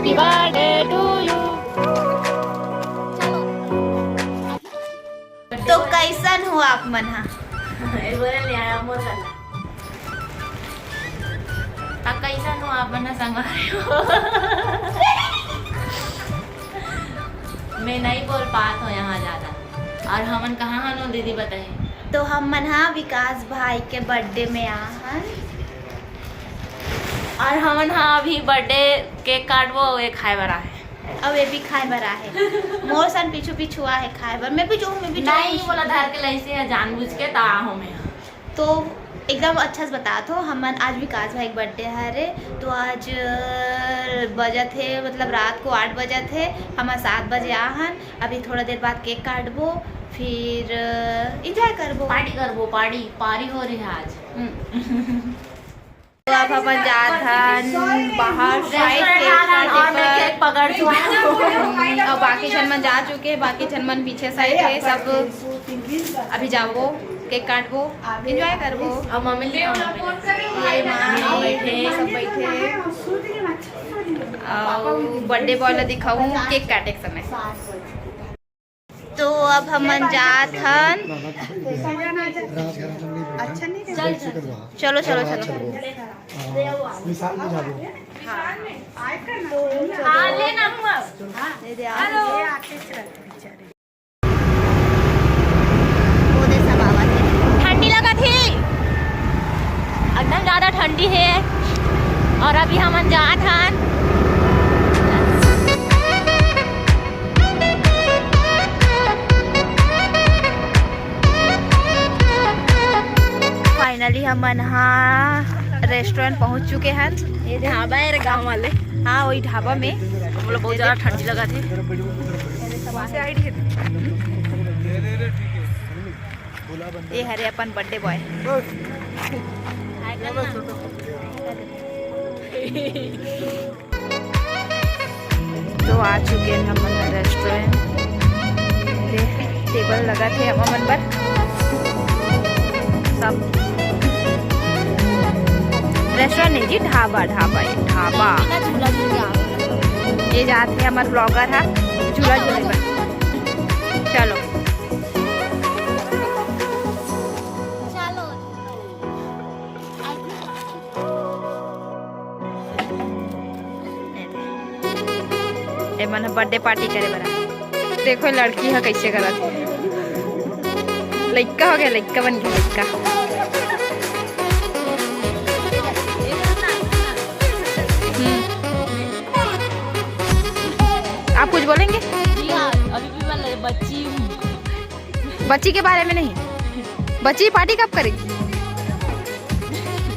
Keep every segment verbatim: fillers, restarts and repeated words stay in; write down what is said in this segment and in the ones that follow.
Birthday to you। तो कैसन हो आप मन हा? ए, बोले ले आया मोर गला। हाँ, कैसन हो आप मन हा, संगवारी हो? मैं नहीं बोल पात हो यहाँ ज्यादा। और हमन कहाँ हन वो दीदी बताए? तो हम मन हा विकास भाई के बर्थडे में आ हन। और हमन हा अभी बर्थडे केक काटबो, ये खाए बर आहे। अब ये भी खाए बर आहे। मोर सन पीछू पीछू आहे खाए बर। मैं भी जाऊँ, मैं भी जाऊँ। नहीं, बोला धर के लैसे है जानबूझ के, ता आहूँ मैं। तो एकदम अच्छा से बतात हो, हमन आज विकास भाई के बर्थडे हरे, तो आज, अ, बजत हे, मतलब रात को आठ बजत हे, हमन सात बजे आ हन। अभी थोड़ा देर बाद केक काटबो, फिर, अ, एंजॉय करबो। पार्टी करबो, पार्टी, पार्टी हो रही है आज। हम्म। तो अब अपन जात हन बाहर, फ्राइड केक काटे बर। केक पकड़ चुका हूँ। और बाकी झन मन जा चुके हैं, बाकी झन मन पीछे साइड है सब। अभी जाबो, केक काटबो, एंजॉय करबो। अब मम्मी ले ये माँ बैठे, सब बैठे। और बर्थडे बॉय ला दिखाऊँ केक काटे के समय। तो अब हमन जात हन। चलो, चलो, चलो। हाँ, ले ना हुआ। हेलो। वो दे सब आवाज है। ठंडी लगत ही, एकदम ज्यादा ठंडी है। और अभी हमन जात हन। फाइनली हमन हा रेस्टोरेंट पहुंच चुके हन। ये ढाबा है रे गांव वाले। हाँ, वही ढाबा में। हम लोग बहुत ज्यादा ठंडी लगा थे। ये हरे अपन बर्थडे बॉय। तो आ चुके हैं हमन रेस्टोरेंट। ये टेबल लगा थे हमन बर सब। रेस्टोरेंट नहीं जी, ढाबा, ढाबा, ये ढाबा। ये जात हे हमर ब्लॉगर हा झूला झूले बर। चलो। ए मन बर्थडे पार्टी करे बर आए। देखो लड़की ह कैसे करत हे। लइका हो गया, लइका बन गया, लइका। हम्म। आप कुछ बोलेंगे? जी हाँ, अभी भी मैं बच्ची हूँ। बच्ची के बारे में नहीं, बच्ची पार्टी कब करेगी?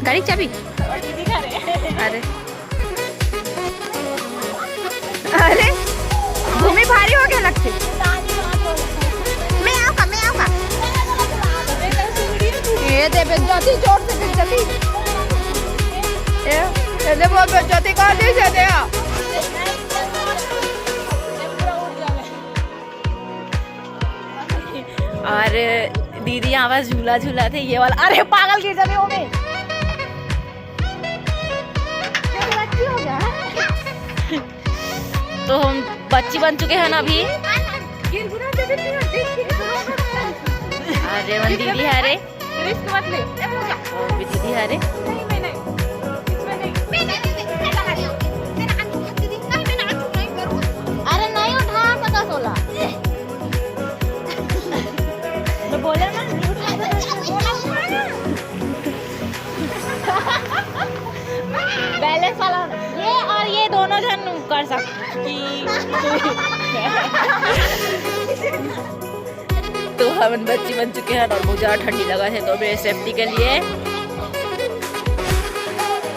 गाड़ी की चाबी? अरे, अरे, भूमि भारी हो गया लगथे। मैं आऊँ का, मैं आऊँ का। ये दे बेइज्जती, जोर से बेइज्जती। ए, ये दे वो बेइज्जती कर दी से दे। और दीदी यहाँ पास झूला झूला थे, ये वाला। अरे पागल, गिर जाने वो में। तो हम बच्ची बन चुके हैं ना अभी। अरे मन दीदी है रे। रिस्क मत ले। ए, पूजा। और भी दीदी, अरे। नहीं, मैं नहीं। इसमें नहीं। मैं नहीं, मैं नहीं, मैं लगा रही हूँ। मेरा हाथ नहीं है, दीदी। नहीं, मेरा हाथ नहीं करूँ। अरे, नहीं उठा सका सोला। तो बोले ना, नहीं उठा सका। बैलेंस वाला। ये और ये दोनों जन कर सकती। तो हमन बच्ची बन चुके हैं और बहुत ज्यादा ठंडी लगा है, तो मेरे सेफ्टी के लिए।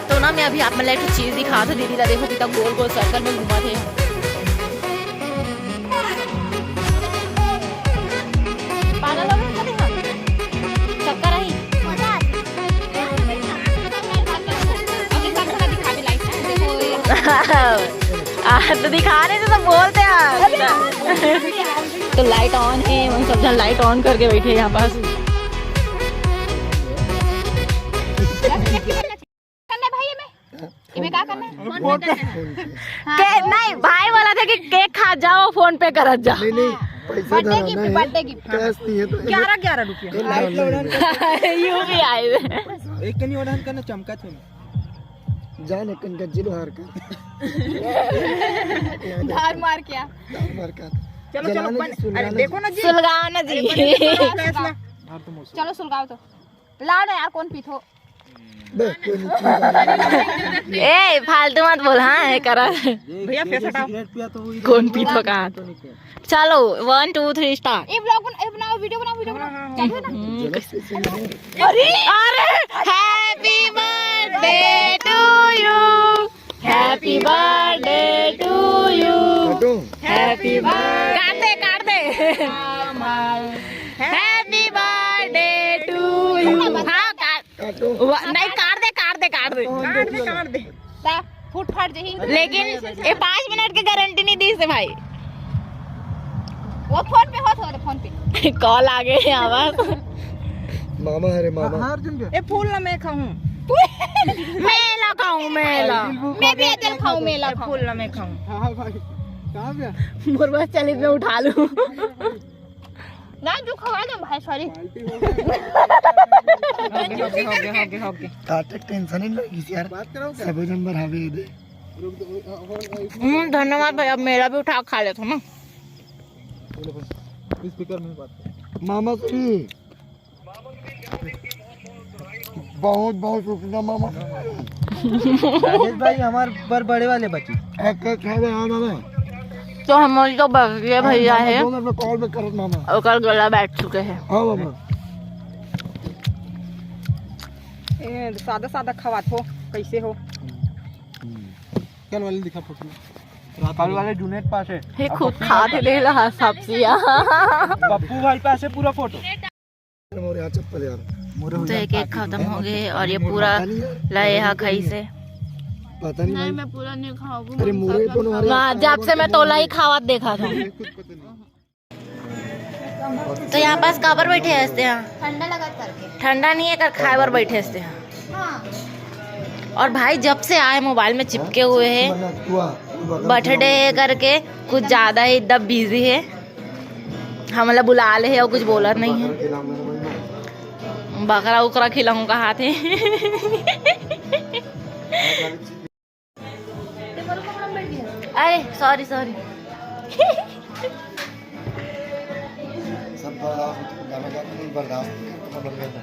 तो ना, मैं अभी आप मन ला एक चीज दिखा दूं, दीदी ला देखो कितना गोल गोल सर्कल में घुमा थे। पागल हो गए क्या? देखो, चक्कर आई। अभी तक थोड़ा दिखा दे लाइट, देखो ये। आ, तो दिखा रहे थे तो बोलते हैं। तो लाइट ऑन है, वही सब जन लाइट ऑन करके बैठे हैं यहाँ पास। करना भाई हमें। मैं क्या करना है? फोन पे करना है। के नहीं, भाई बोला था कि केक खा जाओ, फोन पे करत जा। नहीं नहीं, पैसा बर्थडे धराना गिफ्ट, है। Birthday gift. कैश नहीं है तो ग्यारह ग्यारह रुपया। तो लाइट लो। यूपीआई। एक कनी ओढ़ान करना, चमका छे। जान एक कन गज्जी लोहार कर। धार मार क्या? धार मार कर। चलो चलो। अरे देखो ना जी। सुलगाओ ना जी। चलो सुलगाओ तो। ला ना यार, कौन पीथो? बे, कोई नहीं। ए, फालतू मत बोल। हाँ, ये करा। भैया, फेस हटाओ। कौन पीथो का? चलो, वन टू थ्री स्टार्ट। ये ब्लॉग बना, ये बनाओ, वीडियो बनाओ, वीडियो बनाओ। चालू है ना? हम्म, कैसे? अरे, अरे, happy birthday to you, happy birthday to you, happy birthday। काट दे, काट दे। Happy birthday to you। हाँ, काट। काटो। नहीं, काट दे, काट दे, काट दे। काट दे, काट दे। ता, फूट फाट जही। लेकिन ये पाँच मिनट के गारंटी नहीं दी से भाई। वो फोन पे हो, थोड़े फोन पे। कॉल आ गए आवाज। मामा, अरे मामा। हाँ, अर्जुन के। ए फूल ना मैं खाऊं। मैं ला खाऊं, मैं ला। मैं भी एदल खाऊं, मैं ला खाऊं। फूल ना मैं खाऊं। हाँ भाई, कहाँ पे? मोर बस चलित में उठा लूं। ना, जो खवा दो भाई, सॉरी। काटे टेंशन ही नहीं किसी यार। बात करो क्या? सबे नंबर हवे दे। हम्म, धन्यवाद भाई, अब मेरा भी उठा खा लेता हूँ ना। स्पीकर में बात करो। मामा श्री। बहुत बहुत शुक्रिया मामा। राजेश भाई, हमार बर बड़े वाले बची। एक एक खावे, हाँ मामा। तो हम लोग तो बस ये हाँ, भैया मामा, है, दो मिनट में कॉल में करत मामा। ओकर गला बैठ चुके हैं। हाँ मामा। ए, सादा सादा खवात हो, कैसे हो? कल वाले दिखा फोटो में। कल वाले जुनेद पास है। हे खुद खात हे, ले ला सब्जिया। पप्पू भाई पास है पूरा फोटो। और यार चप्पल यार। तो एक एक खत्म हो गए और ये पूरा लाए हा खाई से। पता नहीं भाई। मैं पूरा नहीं खाऊंगी। अरे मोरे कोनो हरे। जब से मैं तोला ही खावत देखा था। तो यहाँ पास काबर बैठे हस तेहा? ठंडा लगत करके। ठंडा नहीं है, कर खाए बर बैठे हस तेहा। हाँ। और भाई जब से आए मोबाइल में चिपके हुए हैं, बर्थडे है करके कुछ ज्यादा ही एकदम बिजी है। हमला बुला ले है और कुछ बोलत नहीं है। बकरा उकरा खिलाऊं कहा थे। अरे सॉरी सॉरी। सब बर्दाश्त, गाना गाते नहीं, बर्दाश्त नहीं करता।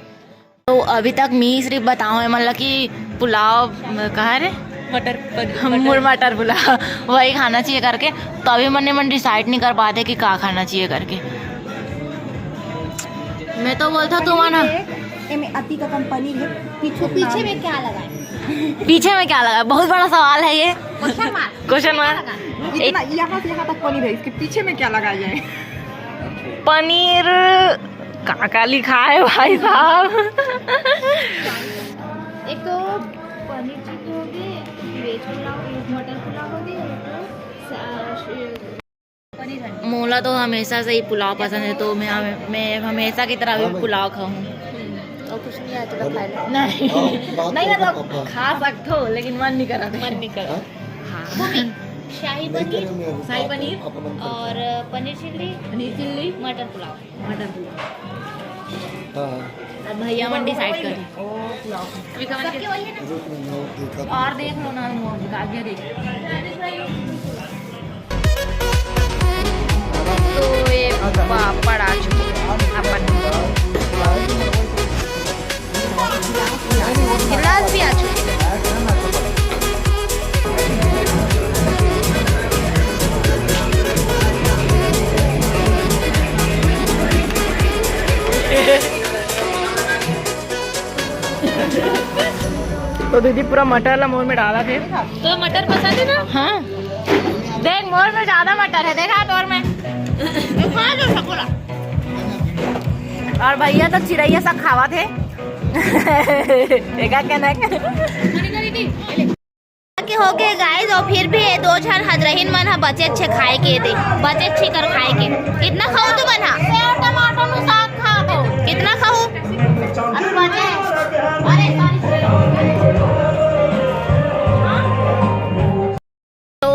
तो अभी तक मी सिर्फ बताओ है, मतलब कि पुलाव कहा रे, मटर पनीर, मुर मटर पुलाव, वही खाना चाहिए करके। तो अभी मन मन डिसाइड नहीं कर पाते कि का खाना चाहिए करके। मैं तो बोलता हूँ, तुम आना। एमे अति का कम पनीर है। पीछे, पीछे में क्या लगा है? पीछे में क्या लगा है? बहुत बड़ा सवाल है ये। Question mark. Question mark. इतना, यहाँ से यहाँ तक पनीर है, इसके पीछे में क्या लगा जाए? पनीर का, का लिखा है भाई साहब? एक तो पनीर चिली हो गई, एक वेज पुलाव, एक मटर पुलाव हो गई, एक तो सा-, मोला तो हमेशा से ही पुलाव पसंद है, तो मैं, मैं हमेशा की तरह भी पुलाव खाऊं। और कुछ नहीं आया तो खाए लो। नहीं। नहीं, मतलब खा सकते हो, लेकिन मन नहीं करा। मन नहीं करा। हाँ। शाही पनीर, शाही पनीर और पनीर चिल्ली, पनीर चिल्ली, मटर पुलाव। मटर पुलाव। हाँ। अब भैया मन डिसाइड कर। सबके वही है ना? और देख लो ना, वो काव्या देख। तो ये पापड़ आ चुके हैं अपन। गिलास भी आ चुके हैं। तो दीदी पूरा मटर ला मोर में डाला थे। तो मटर पसंद है ना? हाँ। देख, मोर में ज्यादा मटर है, देखा तोर में। खा लो सकोला। और भैया तो चिरैया सा खावा थे। देखा क्या ना? के हो के गाइस, और फिर भी ये दो झन हदरहिन मन ह बचेच छे खाए के दे, बचेच छे कर खाए के। कितना खाओ तू मन ह? सेव टमाटर नु साग खा दो। कितना खाओ? अभी बचे। अरे सॉरी।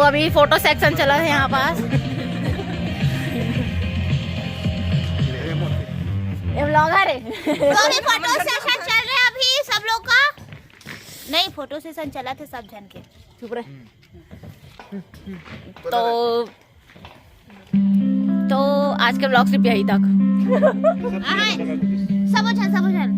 अभी फोटो सेक्शन चला है यहाँ पास। ये ब्लॉगर है। तो अभी फोटो सेशन चल रहा है अभी सब लोग का। नहीं, फोटो सेशन चला थे सब जन के। चुप रहे। तो तो आज के ब्लॉग सिर्फ यही तक। हाँ, सब जन, सब जन।